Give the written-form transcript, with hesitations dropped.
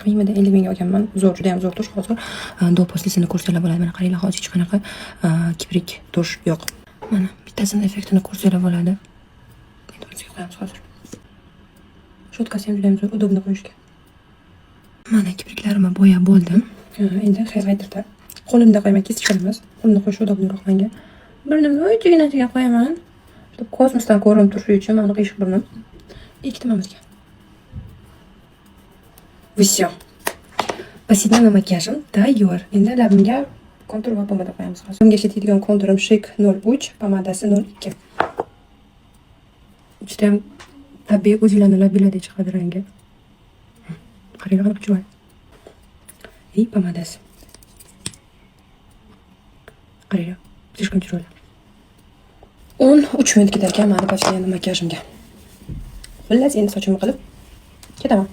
40 mingmidi, 50 mingga olganman. Zo'r, juda ham zo'r тушь. Hozir до после sini ko'rsanglar bo'ladi. Mana qaranglar, hozir hech qanaqa kiprik, тушь yo'q. Mana bittasini effektini ko'rsanglar bo'ladi. Endi bunisiga qo'yamiz hozir. Щётка si ham juda ham zo'r, удобно qo'yishga. Mana kipriklarimni bo'yab bo'ldim. Endi highlighterda qo'limda qo'yaman, кисточка emas. Qo'limda qo'yish удобный roq menga. Burnimni uchiginasiga qo'yaman. Чтобы kosmosdan ko'rinib turishi uchun mana qiyshiq burnim. Ikkita mamizga. Всё. Повседневный makiyajim tayyor. Endi labimga kontur va pomada qo'yamiz hozir. Bunga ishlatadigan konturim Chic 03, pomadasi 02. Judayam tabiiy, o'zinglarni labinglardek chiqadi rangi. Qaranglar, qanaqa chiroyli. И pomadasi. Qaranglar, слишком chiroyli. 13 minut ketar ekan mani повседневный makiyajimga. Xullas, endi sochimni qilib ketaman.